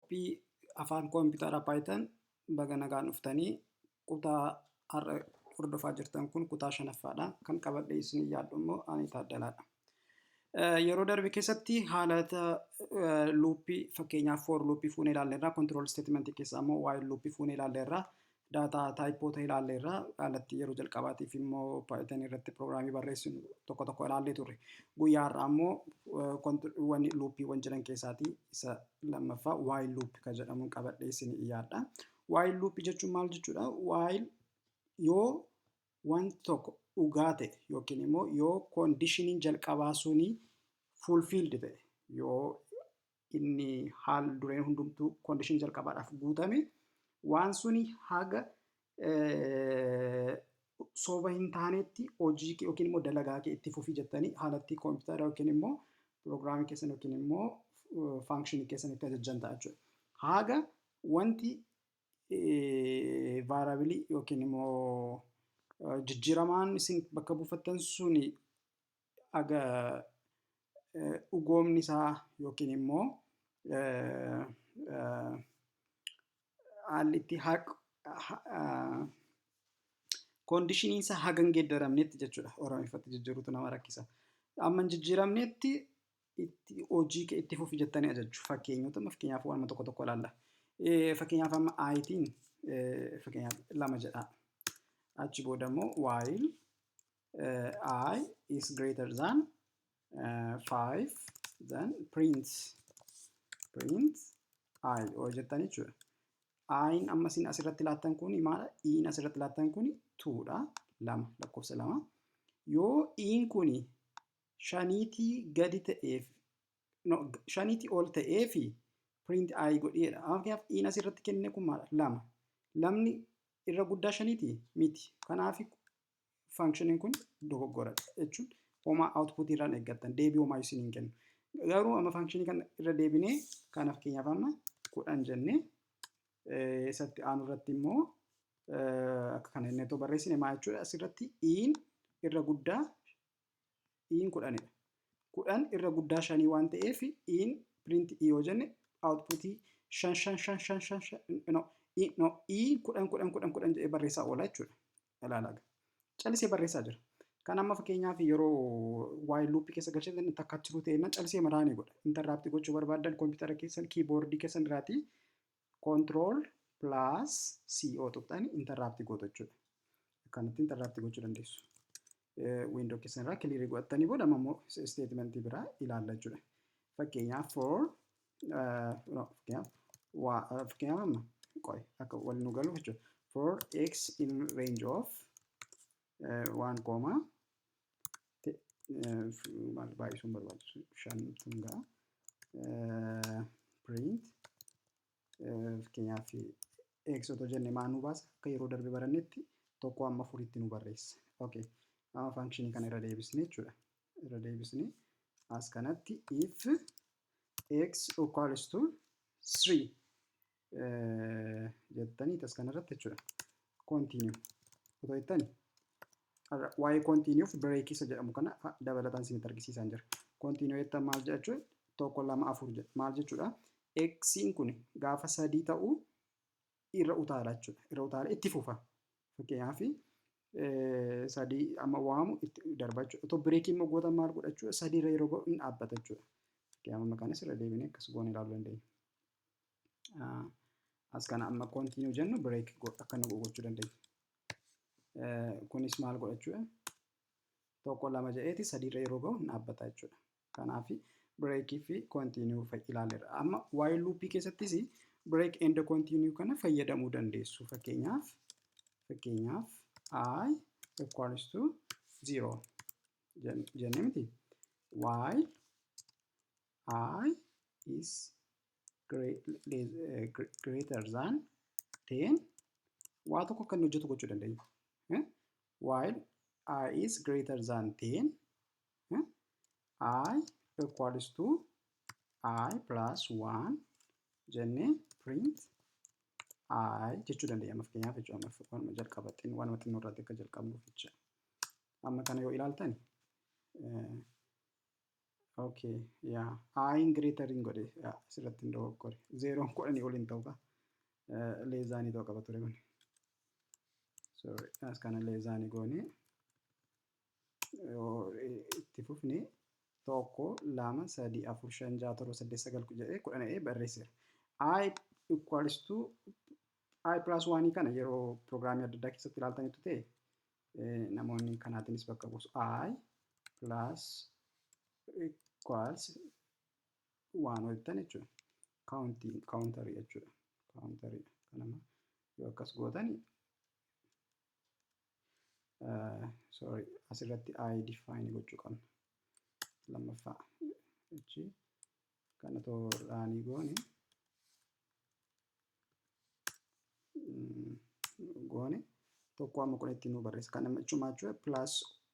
Qophii afaan koompitaraa Python baga nagaan dhuftanii. Kutaa har'a hordofaa jirtan kun kutaa shanaffaadha. Kan qabadhee isin yaaddu immoo ani Taaddalaadha. Yeroo darbe keessatti haalata loopii, fakkeenyaaf for loopii fuunee ilaalleerra, control statement keessaa immoo while loopii fuunee ilaalleerra, data typeoota ilaalleerra, haalatti yeroo jalqabaatiif immoo Python irratti piroogiraamii barreessinu tokko tokko ilaallee turre. Guyyaa har'aa immoo wanni loopiiwwan jiran keessaatii isa lammaffaa while loop kan jedhamuun qabadhee isin yaadda. While loop jechuun maal jechuudha? While yoo wanti tokko dhugaa ta'e yookiin immoo yoo conditioniin jalqabaa suni fulfilled ta'e, yoo inni haal dureen hundumtuu conditionii jalqabaadhaaf guutame, waan suni haga soba hin taanetti hojii yookiin immoo dalagaa kee itti fufii jettanii haalatti koompitara yookiin immoo piroogiraamii keessan yookiin immoo functionii keessan itti ajajjan ta'a jechuudha. Haga wanti variableii yookiin immoo jijjiiramaan isin bakka buufattan suni haga dhugoomni isaa yookiin immoo haalli itti conditioniin isaa haga hin geeddaramnetti jechuudha. Oromiffatti jijjiiruutu nama rakkisa. Amma hin jijjiiramnetti itti hojii kee itti fufi jettanii ajajju. Fakkeenyota, fakkeenyaaf waan tokko tokko ilaalla. Fakkeenyaaf amma i'n fakkeenyaaf 2 jedha. Achi booda immoo while i is greater than 5, then print i yoo jettan jechuudha. I'n amma isin asirratti laattan kun maala? I'n asirratti laattan kun 2dha. 2, lakkoofsa 2. Yoo i'n kun 5tii gadi ta'eef, no, 5tii ol ta'eefi print i godheedha. Amma fakkeenyaaf i'n asirratti kenne kun maala? 2. Lamni irra guddaa 5ti miti. Kanaaf functioniin kun dogoggoradha jechuun homaa output irraan eeggattan deebii homaa isin hin kennu. Garuu amma functionii kana irra deebinee kana fakkeenyaaf amma 10 jennee isatti aanu irratti immoo akka kana inni otoo barreessine maal jechuudha? Asirratti iin irra guddaa, iin 10dha. 10 irra guddaa 5 waan ta'eef iin print i yoo jenne outputii 5 5 5 5 5 5, no, no, i 10 10 10 10 jedhee barreessaa oola jechuudha. Ilaalaa. Callisee barreessaa jira. Kan amma fakkeenyaaf yeroo while loopii keessa galchitan takka jiru ta'e callisee maraanii godha. Interrupt gochuu barbaaddan koompitara keessan keyboardii keessan irraatii control plus C yoo tuqxan interrupt gootu jechuudha. Akkanatti interrupt gochuu dandeessu. Window keessan irraa clearii godhattanii booda amma immoo statementii biraa ilaalla jechuudha. Fakkeenyaaf for, no, fakkeenyaaf amma qoy akka wal nu galuuf jechuudha. For x in range of 1 comma maal baay'isuun barbaachisu 5 tun ga'a. Print fakkeenyaaf x otoo jenne maal nu baasa? Akka yeroo darbe barannetti 1 amma 4tti nu barreessa. Okay. Amma functionii kana irra deebisne jechuudha. Irra deebisne as kanatti if x equals to 3 jettanii as kanarratti jechuudha. Continue otoo jettani waa'ee continue fi break isa jedhamu kana dabalataan isinitti argisiisaan jira. Continue jettan maal jedha jechuudha? 1 2 4 jedha. Maal jechuudha? X'n kun gaafa 3 ta'u irra utaala jechuudha. Irra utaala itti fufa. Fakkeenyaaf 3 amma waamu itti darba jechuudha. Otoo breakii immoo gootan maal godha jechuudha? 3 irra yeroo ga'u hin dhaabbata jechuudha. Fakkeenyaaf amma kanas irra deebinee akkas goone ilaaluu dandeenya. As kana amma continue jennu break akka nu gochuu dandeenya. Kunis maal godha jechuudha? 1 2 jedheeti 3 irra yeroo ga'u hin dhaabbata jechuudha. Kanaaf breakii fi continue ilaalleerra. Amma while loopii keessattis break and continue kana fayyadamuu dandeessu. Fakkeenyaaf i equals to 0 jennee miti. While i is greater than 10 waa tokko akka inni hojjetu gochuu dandeenya. While i is greater than 10, i equals to i plus 1 jennee print i jechuu dandeenya. Fakkeenyaaf jechuudha, waanuma jalqaba waanuma xinnoo irratti akka jalqabnuuf jecha. Amma kana yoo ilaaltan Okay, yaa, i'n greater hin godhe asirratti hin dogoggore. Zeeroon 10 ol hin ta'u ka. Less thanii ta'uu qaba ture kun. Sorry, as kana less thanii goone itti fufne, tokko, lama, sadii, afur, shan, jaha, torba, saddeet, sagal jedhee 10 jedhee barreesseera. I equals to i plus 1 kana yeroo piroogiraamii adda addaa keessatti ilaaltanitu ta'e, namoonni kanaatiinis bakka buusu. I plus equals 1 hojjetan jechuudha. Counterii jechuudha. Counterii kanama yoo akkas gootan, sorry, asirratti i define gochuu qabna. Lammaffaa jechi kana toorraanii goone tokko amma 10tti nu barreessa. Kana jechuun maal jechuudha? Plus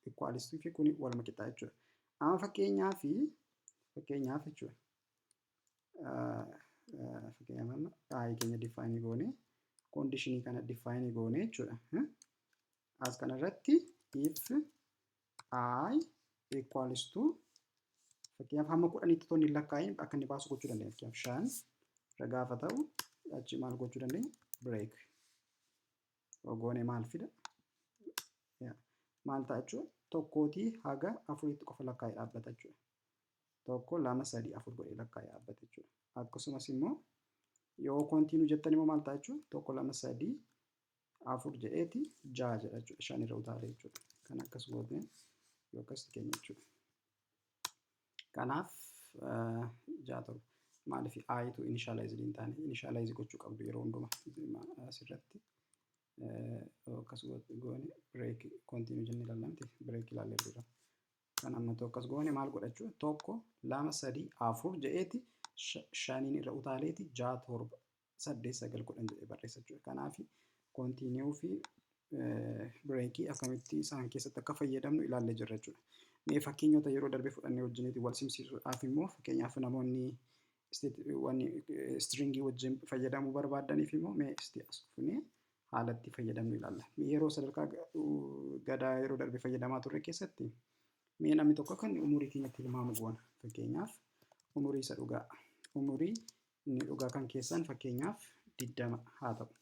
equals fi kuni waluma qixxaa jechuudha. Amma fakkeenyaaf jechuudha. Fakkeenyaaf amma i keenya define goone, conditionii kana define goone jechuudha. As kanarratti if i equals to, fakkeenyaaf, hamma 10tti otoo hin lakkaa'in akka inni baasu gochuu dandeenya. Fakkeenyaaf 5 irra gaafa ta'u achi maal gochuu dandeenya? Break. Goone maal fida? Maal ta'a jechuudha? Tokkootii haga afuriitti qofa lakkaa'ee dhaabbata jechuudha. Tokko, lama, sadii, afur godhee lakkaa'ee dhaabbata jechuudha. Akkasumas immoo yoo continue jettan immoo maal ta'a jechuudha? Tokko, lama, sadii, afur jedheeti ja'a jedha jechuudha. Shan irra utaalee jechuudha. Kan akkas gootne yoo akkas keenya jechuudha. Kanaaf ja'a, torba. Maaliif itu initialize hin taane? Initialize gochuu qabdu yeroo hundumaa asirratti. Akkas goone break, continue jennee ilaallamti, break ilaallee dura. Kan ammatu akkas goone maal godha jechuudha? Tokko, lama, sadii, afur jedheeti shaniin irra utaaleeti ja'a, torba, saddeet, sagal, 10 jedhee barreessa jechuudha. Kanaaf continue fi breakii akkamitti isaan keessatti akka fayyadamnu ilaallee jirra jechuudha. Mee fakkeenyota yeroo darbe fudhannee wajjiniiti wal simsiisuudhaaf immoo, fakkeenyaaf namoonni stringii wajjin fayyadamuu barbaadaniif immoo, mee as dhufnee haala itti fayyadamnu ilaalla. Yeroo sadarkaa gadaa yeroo darbe fayyadamaa turre keessatti, mee namni tokko kan umurii keenya tilmaamu goona. Fakkeenyaaf umurii isa dhugaa. Umurii inni dhugaa kan keessan fakkeenyaaf 20 haa ta'u.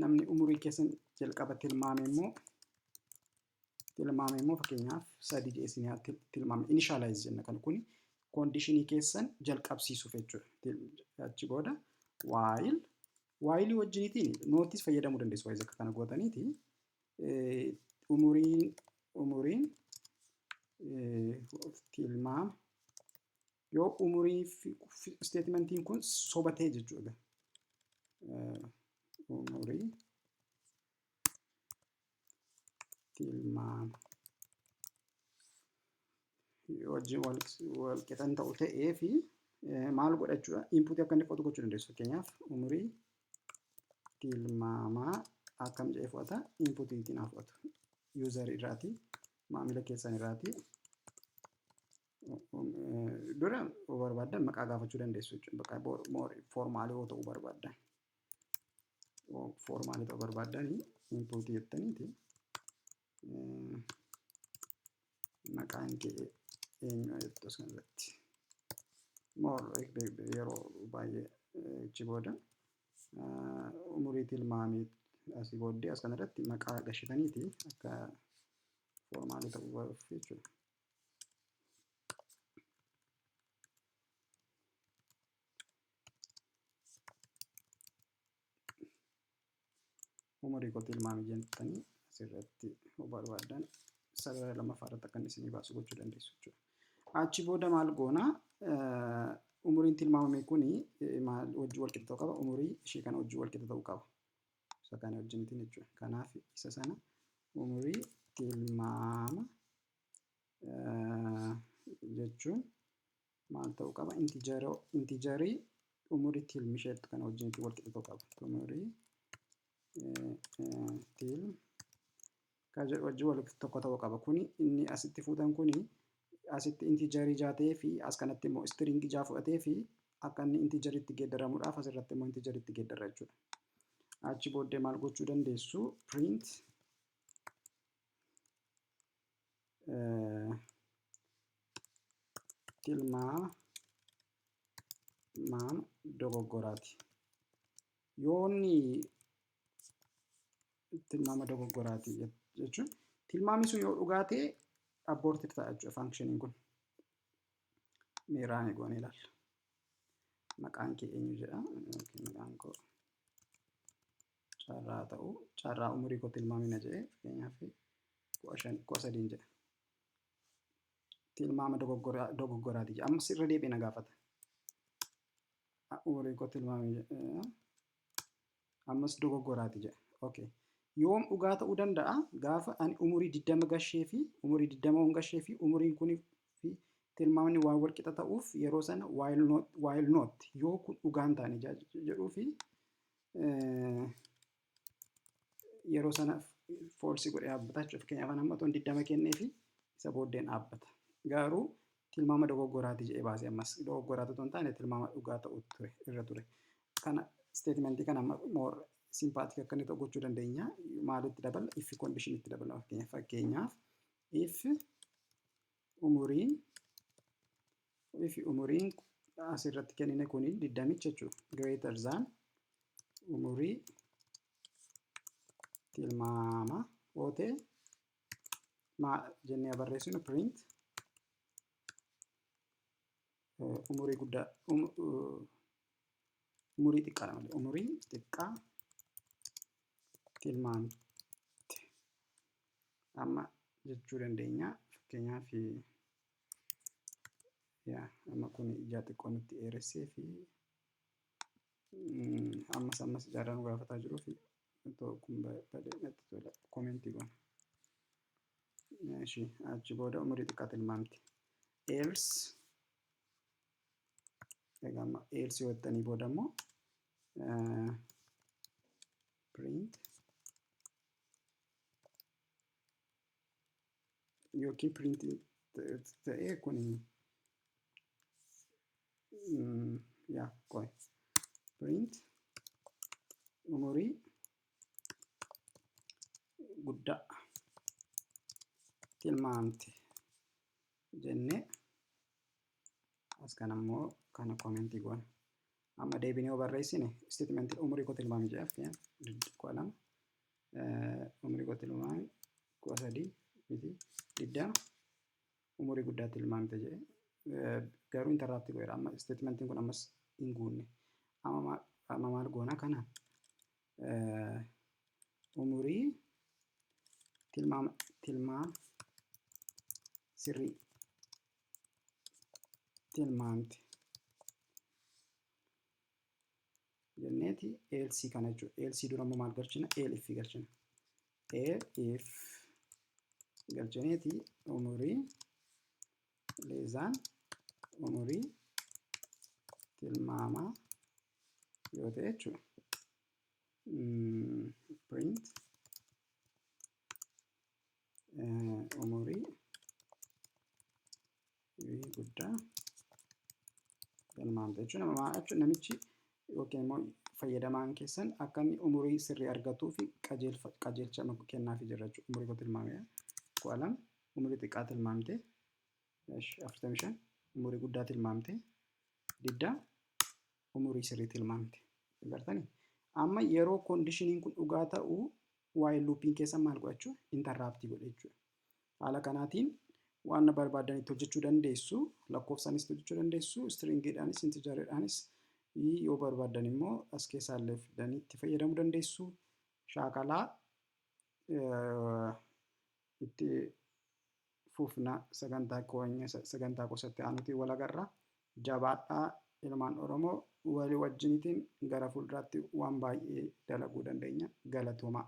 Namni umurii keessan jalqaba tilmaame immoo fakkeenyaaf 3 jedhee isin tilmaame. Initialize jenna kan kuni conditionii keessan jalqabsiisuuf jechuudha. Achi booda while wajjiniitiin notis fayyadamuu dandeessu. Waayis akka kana gootaniiti umuriin tilmaama yoo umurii statementiin kun soba ta'e jechuudha. Umurii tilmaama wajjin wal qixan ta'u ta'ee fi maal godha jechuudha? Inputii akka inni fudhatu gochuu dandeessu. Fakkeenyaaf umurii tilmaamaa akkam jedhee fudhata? Inputiitiin haa fudhatu. User irraati, maamila keessan irraati. Dura yoo barbaaddan maqaa gaafachuu dandeessu jechuudha. Maqaa formalii yoo ta'uu barbaaddan. Formalii ta'uu barbaaddanii inputii jettaniiti. Maqaan kee eenyu jettu as kanarratti. More yeroo baay'ee achi booda umurii tilmaamii asii booddee as kanarratti maqaa gashitaniiti akka formalii ta'uu jechuudha. Umurii koo tilmaami jettanii asirratti yoo barbaaddan sarara lammaffaa irratti akka inni isinii baasu gochuu dandeessu jechuudha. Achi booda maal goona? Umuriin tilmaamame kuni maal wajjin wal qixa ta'uu qaba? Umurii ishee kana wajjin wal qixa ta'uu qaba. Isa kana wajjinitiin jechuudha. Kanaaf isa sana umurii tilmaama jechuun maal ta'uu qaba? Integerii umurii tilmi isheettu kana wajjinitti wal qixa ta'uu qaba. Umurii tilm kan jedhu wajjin wal tokko ta'uu qaba. Kuni inni asitti fuutan kuni asitti integerii jaa ta'ee fi as kanatti immoo stringii jaa fudhatee fi akka inni integeriitti geeddaramuudhaaf asirratti immoo integeriitti geeddarra jechuudha. Achi booddee maal gochuu dandeessu? Print Tilmaama dogoggoraati. Yoonni tilmaama dogoggoraati jechuun, tilmaamni sun yoo dhugaa ta'e, aborted ta'a jechuudha functioniin kun. Mee run goonee ilaalla. Maqaan kee eenyu jedha. Maqaan koo Carraa ta'u, Carraa umurii koo tilmaamina jedhee, fakkeenyaaf 15, 13n jedha. Tilmaama dogoggoraati jedha. Ammas irra deebi'ee na gaafata. Umurii koo tilmaami jedha. Ammas dogoggoraati jedha. Okay. Yoom dhugaa ta'uu danda'a? Gaafa ani umurii 20 gashee fi umurii 20 on gashee fi umuriin kun fi tilmaamni waan wal qixa ta'uuf, yeroo sana while not yoo kun dhugaa hin taane jedhuu fi yeroo sana false godhee dhaabbata jechuudha. Fakkeenyaaf amma toon 20 kennee fi isa booddeen dhaabbata. Garuu tilmaama dogoggoraati jedhee baasee, ammas dogoggoraatu otoo hin taane tilmaama dhugaa ta'u ture irra ture. Kana statementii kana more sympathetic akka inni ta'u gochuu dandeenya. Maalitti dabala? If condition itti dabala. Fakkeenyaaf if umuriin asirratti kennine kuni 20icha jechuudha. Greater than umurii tilmaama yoo ta'e, maa jennee barreessinu? Print umurii guddaa, umurii xiqqaadha malee, umurii xiqqaa tilmaamte amma jechuu dandeenya. Fakkeenyaaf yaa amma kun ijaa xiqqoo nutti dheeressee fi ammas ammas ijaarraa nu gaafataa jiruu fi otoo kun badee natti tola, commentii goona. Eshi, achi booda umurii xiqqaa tilmaamti. Else, egaa amma else yoo jettanii booda immoo print yookiin print ta'ee kun yaa qoy, print umurii guddaa tilmaamte jennee, as kana immoo kana commentii goona. Amma deebinee yoo barreessine statementii umurii koo tilmaami jedha, fakkeenyaaf 12, umurii koo tilmaami 13 miti, 20, umurii guddaa tilmaamte jedhe, garuu interrupt godheera. Amma statementiin kun ammas hin guunne. Amma maal goona? Kana umurii tilmaama sirrii tilmaamte jenneeti else kana jechuudha. Else dura immoo maal galchina? Elif galchina. Elif galchineeti umurii less than umurii tilmaamaa yoo ta'e jechuudha. Print umurii guddaa tilmaamte jechuudha. Maal jechuudha? Namichi yookiin immoo fayyadamaan keessan akka inni umurii sirrii argatuu fi qajeelcha kennaafii jira jechuudha. Umurii koo tilmaamee 12, umurii xiqqaa tilmaamte 45, umurii guddaa tilmaamte 20, umurii sirrii tilmaamte. Agartanii? Amma yeroo conditioniin kun dhugaa ta'u, while loopiin keessa maal godhachuu? Interrupt godhe jechuudha. Haala kanaatiin waan barbaadanitti hojjechuu dandeessu. Lakkoofsaanis hojjechuu dandeessu. Stringiidhaanis, integeriidhaanis, yoo barbaadan immoo as keessaallee fidanii itti fayyadamuu dandeessu. Shaakalaa itti fufna sagantaa keenya sagantaa qosatti aanutiin wal agarra. Jabaadhaa ilmaan Oromoo, walii wajjinitiin gara fuulduraatti waan baay'ee dalaguu dandeenya. Galatoomaa.